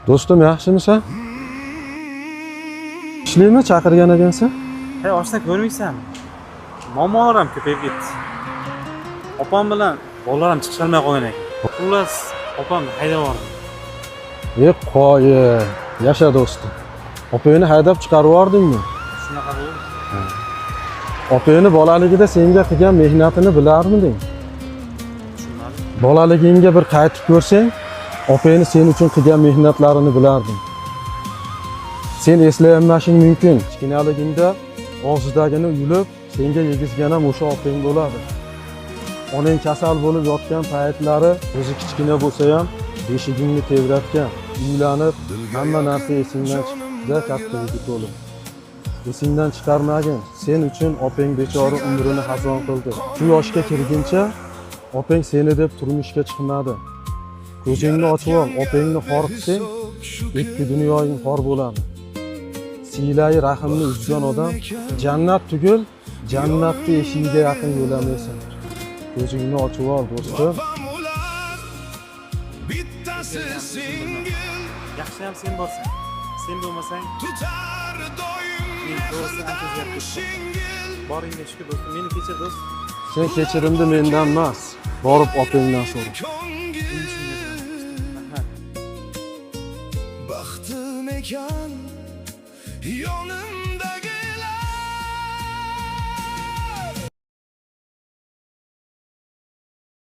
Do'stim, yaxshimisan? Ishlaymi, chaqirgan ekansan? Hey, oshna, ko'rmaysanmi? Muammolar ham ko'payib ketdi. Opam bilan bolalar ham chiqisholmay qolgan ekan. Xullas, opamni haydab yubordim. E, qo'yi, yasha, do'stim. Opangni haydab chiqarib yubordingmi? Shunaqa bo'ldi. Opangni bolaligida senga qilgan mehnatini bilarmiding? Tushunmadim. Bolaligingga bir qaytib ko'rsang, opangni sen uchun qilgan mehnatlarini bilarding. Sen eslayolmashing mumkin. Kichkinaligingda og'zidagini yulib, senga yegizgan ham o'sha opang bo'ladi. Onang kasal bo'lib yotgan paytlari o'zi kichkina bo'lsa ham beshigingni tebratgan. Uylanib, hamma narsa esingdan chiqdi, katta yigit bo'lib. Esingdan chiqarmagin. Sen uchun opang bechora umrini xazon qildi. Shu yoshga kirguncha opang seni deb turmushga chiqmadi. Ko'zingni ochib ol, opangni xor qilsang, ikki dunyoying xor bo'ladi. Siylai rahimni uzgan odam jannat tugul, jannatni eshigiga yaqin yo'lamaysan. Ko'zingni ochib ol, do'stim. Bittasi singil. Yaxshi ham sen borsan. Sen bo'lmasang, tutar doim men to'g'risi ancha o'zgarib ketdim. shingil. Boringga shukur, do'stim. Meni kechir, do'st. Sen kechirimni mendan emas, borib opangdan so'ra. Ko'ngil. Rahmat. Baxtim ekan yonim.